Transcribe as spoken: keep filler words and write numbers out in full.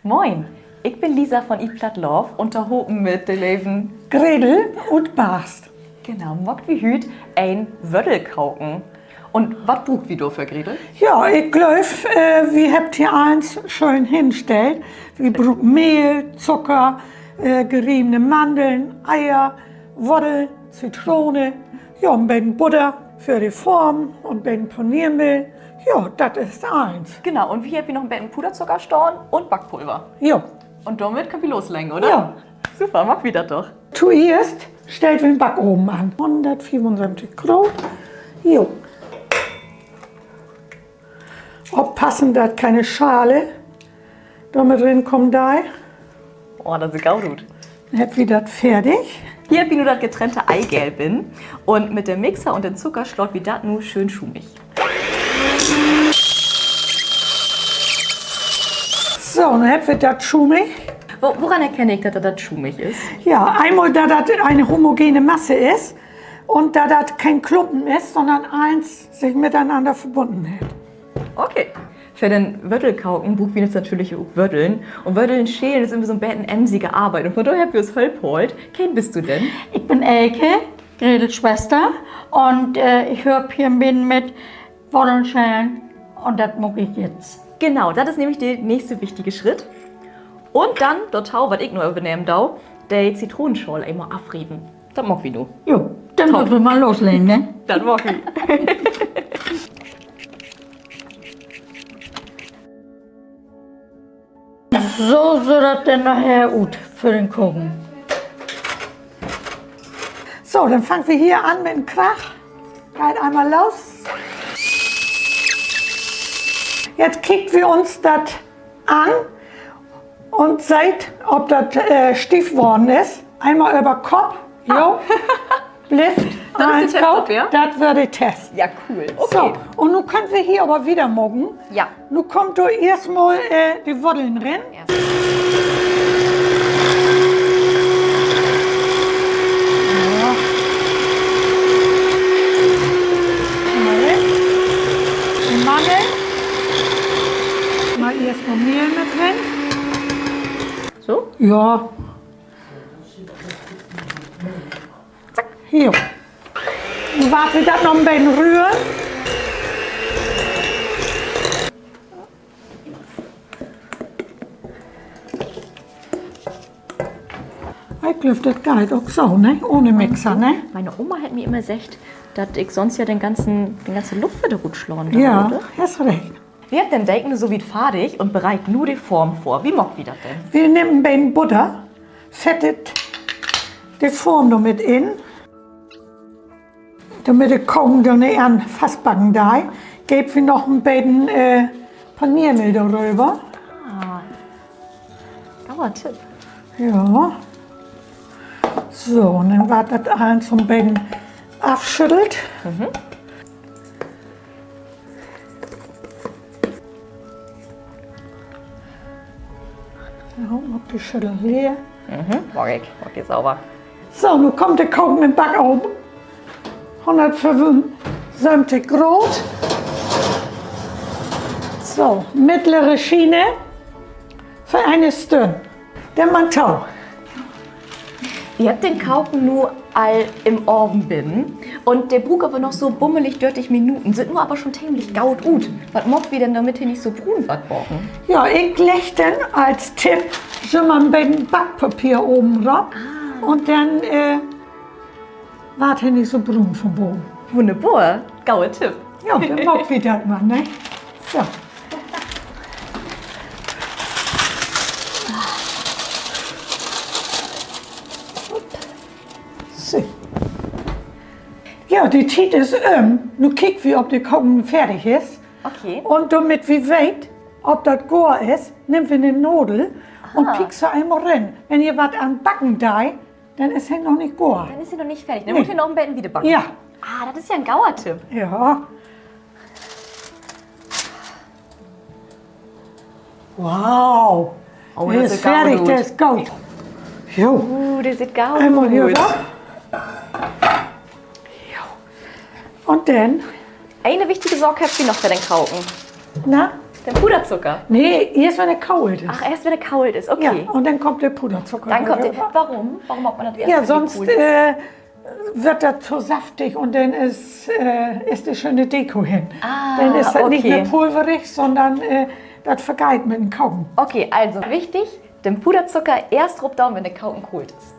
Moin, ik bün Lisa von Eat Platt Love un tohopen mit de leve Gretel ut Bargst, genau, maakt wi hüüt en Wöddelkoken. Un wat bruukt wi dorför, Gretel? Ja, ik glööv, wi hebbt hier allens schöön henstellt. Wi bruukt Mehl, Zucker, gerievene Manneln, Eier, Wöddel, Zitrone, ja, en beten Botter för de Form un beten Paneermehl. Ja, dat is allens. Genau, un hier hebbt wi noch en beten Puderzucker stahn un Backpulver. Jo. Un dormit köönt wi losleggen, oder? Ja. Super, maakt wi dat doch. Toeerst stellt wi 'n Backoven an. Graad. Jo. Oppassen, dat kene Schale dor mit rinkamen deit. Oh, dat süht goot ut. Denn hebbt wi dat fertig. Hier hebbt wi nu dat getrennte Eigeel binnen. Un mit den Mixer un den Zucker slaat wi dat nu schöön schumig. So, nu hebbt wi dat schumig. Wo-, woran erkenn ik, dat dat schumig is? Ja, eenmal, dat dat en homogene Masse is un dat dat keen Klumpen is, sonnern allens sik mitenanner verbunnen hett. Okay. För den Wöddelkoken bruukt wi nu natürlich ok Wöddeln. Un Wöddeln schelen is immer so 'n beten emsige Arbeit. Un von dorher hebbt wi uns Hölp haalt. Keen büst du denn? Ik bün Elke, Gretels Swester. Un ik hölp hier 'n beten mit Wöddeln schelen. Un dat maak ik jetzt. Genau, dat is nämlich de nächste wichtige Schritt. Un denn dorto, wat ik nu övernehmen do, de Zitronenschale eenmal afrieven. Dat maakt wi nu. Jo, denn wüllt wi mal losleggen, ne? Dat maakt wi. So süht dat denn naher ut för den Koken. So, denn fangt wi hier an mit 'n Krach. Geiht eenmal los. Jetzt kiekt wi uns dat an un seht, of dat stief worrn is. Eenmal över Kopp. Jo. Blifft. Dat is de Test, dat weer de Test. Ja, cool. So, un nu köönt wi hier aver wieder maken. Nu kummt dor eerstmal de Wöddeln rin. Mal eerstmal Mehl mit rin. So? Ja. Zack, hier. Nu warrt wi dat noch en beten röhren. Ik glööv, dat geiht ok so, ne? Ahn Mixer, ne? Miene Oma hett mi immer seggt, dat ik sonst ja den ganzen, den ganzen Luft wedder rutslaan do. Ja, hest recht. Wi hebbt den Deeg nu so wiet fardig un bereit nu de Form vör. Wo maakt wi dat denn? Wi nehmt en beten Botter, fettet de Form dor mit in. Dormit de Koken dor nich an fastbacken deit, geevt wi noch en beten Paneermehl doröver. Goder Tipp. Ja. So, un denn warrt dat allens so 'n beten afschüddelt. So, maak de Schüttel leer. Maak ik. Maak de sauber. So, nu kummt de Koken in Backoven. Hunnertfünfensöventig Graad. So, middlere Schiene för ene Stünn. Denn man to. Wi hebbt den Koken nu al in Oven binnen un de bruukt aver noch so bummelig dörtig Minuten, süht nu aver schon teemlich goot ut. Wat maakt wi denn, dormit he nich so bruun warrt baven? Ja, ik legg denn as Tipp jümmer en beten Backpapier baven rop un denn warrt he nich so bruun von baven. Wunnerbor, gode Tipp. Ja, denn maakt wi dat mal, ne? So. So. Ja, de Tiet is üm. Nu kiekt wi, of de Koken fardig is. Un dormit wi weet, of dat goor is, nehmt wi 'ne Nadel un piekst so eenmal rin. Wenn hier wat an backen deit, denn is he noch nich goor. Denn is he noch nich fardig. Denn mutt he noch en beten wieder backen. Ja. Ah, dat is ja en goder Tipp. Ja. Wow. De is fardig, de is goot. Jo. De süht goot ut. Jo. Un denn? Ene wichtige Saak hebbt wi noch för den Koken. Na? Den Puderzucker? Nee, eerst wenn de koolt is. Ach, eerst wenn de koolt is, okay. Ja, un denn kummt de Puderzucker dor röver. Worüm? Worüm maakt man dat eerst, wenn de koolt is? Ja, sonst, äh, warrt dat to saftig un denn is, äh, is de schöne Deko hen. Denn is dat nich mehr pulverig, sonnern, äh, dat vergeiht mit den Koken. Okay, also wichtig, den Puderzucker eerst rop doon, wenn de Koken koolt is.